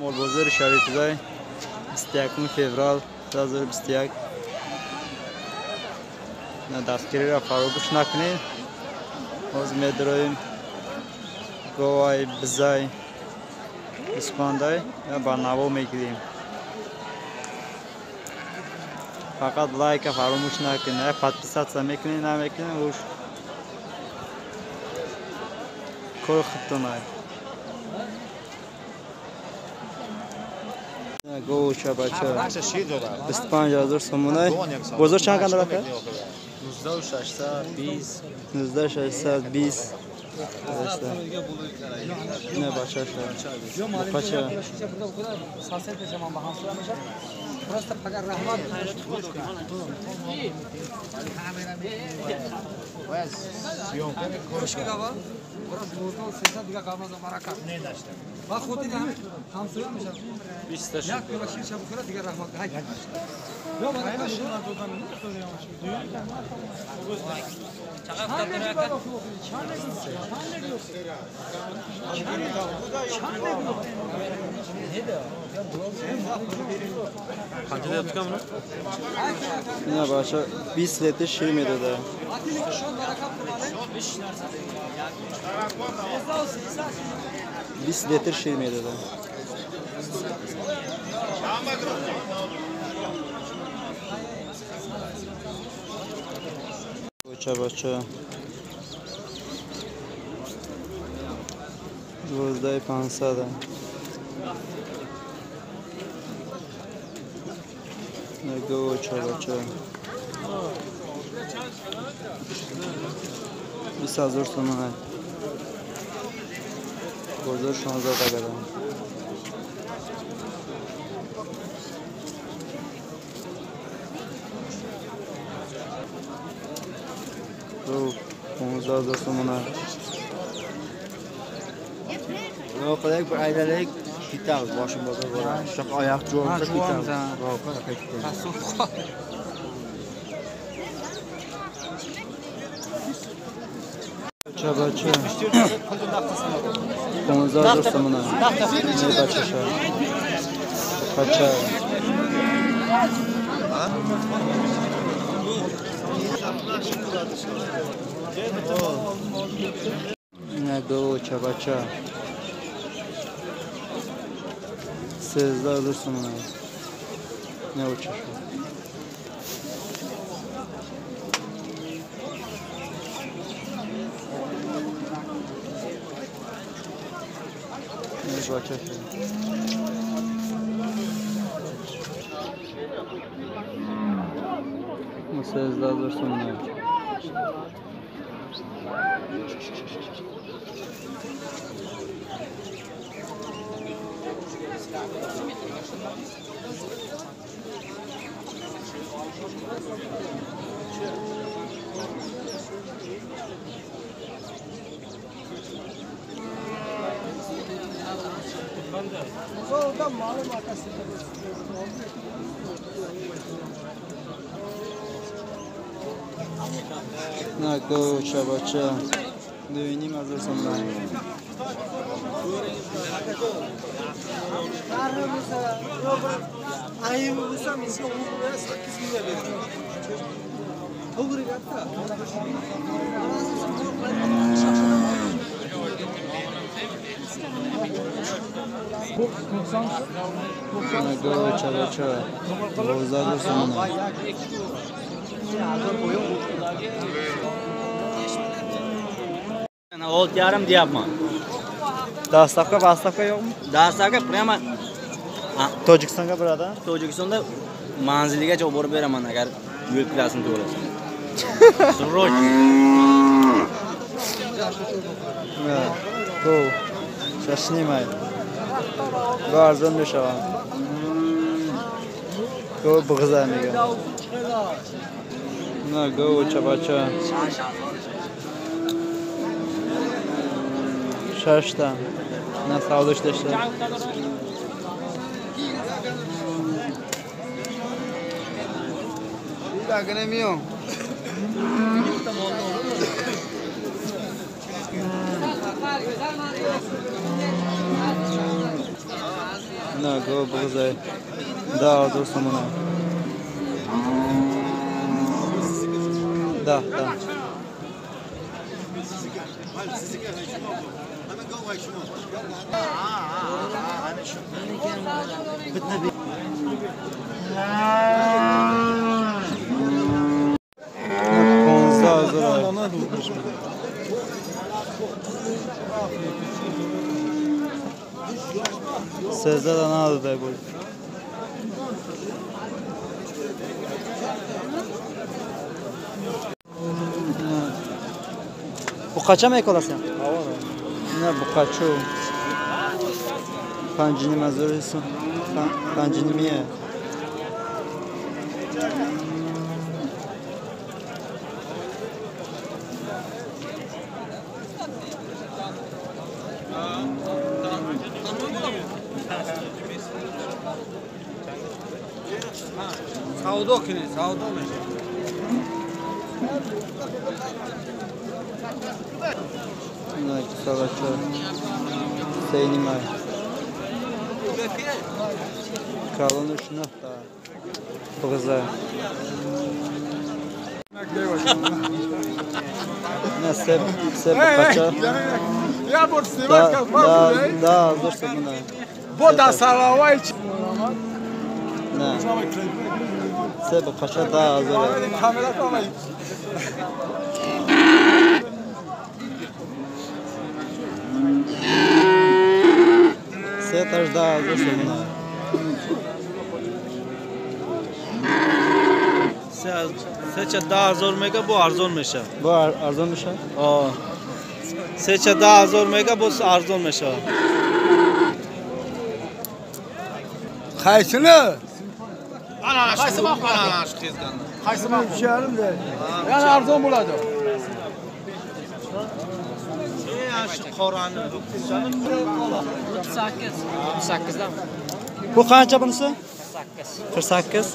Молбозори Шарифзай 21 феврал 2021. Дастгириро фаромӯш накунед. Ҳозир медароем говай, бизай, гӯсфандай ба наво мегирем. Фақат лайка фаромӯш накунед, подписаться мекунед, намекунед, уш кори худтонай. Говча бача 25 ҳазор сомонай. Бозор чанд кан дорад? 19620. 19620. Не бача ша. Бача. Просто фақат раҳмат. Ина бача 20 литр шир медода. 20 литр шир медода. Бача бача 12500. Говча бача 20 ҳазор сомонай. Бозор 16 дагада. Ду 15 ҳазор сомонай. Yo'q, bir aylanaylik ketamiz, boshim bozor boramiz. Shunaqa oyoq juvolsa ketamiz. Бача бача 15 ҳазор сомонай. Бача ша. Бача. Ина говча бача 13 ҳазор сомонай. Не учаша. Не бачаша. 13 ҳазор сомонай. На говча бача 2,5 ҳазор сомонай. На говча бача 12 ҳазор сомонай. Olti yarim deyapman. Dastavka, vastavka yo'qmi? Dastavka prямо Tojikistonga boradi. Tojikistonda manziligacha olib borib beraman agar yo'l kirasini to'lasa. Срочно. To, shashнимай. Bu arzon mешавад. Го бғза мегӯянд. На говча бача. Шашта. На савдош дошта. На гов буғзай 10,000 сомона. Да, да. Сезда надо будет. Buqacha mekolasan? На буқачу. 5,5 сом. 5,5. Savdo kuni, savdo meşe. Salacha 3,5. Калону шнахта. Буғза. На се буқача. Я бор снимать как Да, да, зор сомона. Бо да салавай. На. Се буқача 10,000. Камера там. Се таж 10,000 сомона. Се 10,000 мега бо арзон меша. Бо арзон меша? А. Се 10,000 мега бо арзон меша. Qaysini? Ana qaysi maqul ana shu tezganda. Qaysi maqul? Yana arzon bo'ladi. Shu qorani 38. 38dan. Bu qancha bunisi? 48. 48.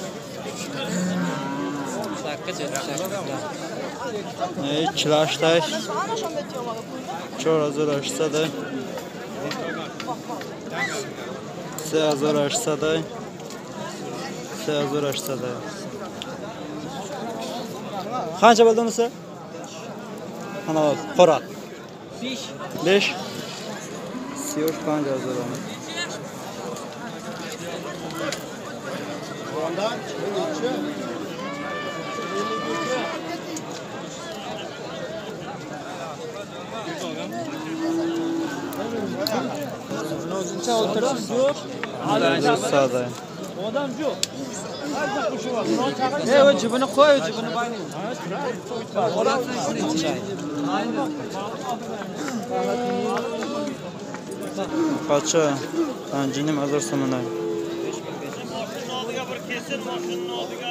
48 78. 48 4800 3800 3800. Qancha bo'ldi unisi? Ana qora. 5. 5. 35,000. Sada. Odam yo'q. O cibini qo'y, cibini bayning. Qacha 5,5 сомона. Mashinani oldiga bir kesin, mashinani oldiga.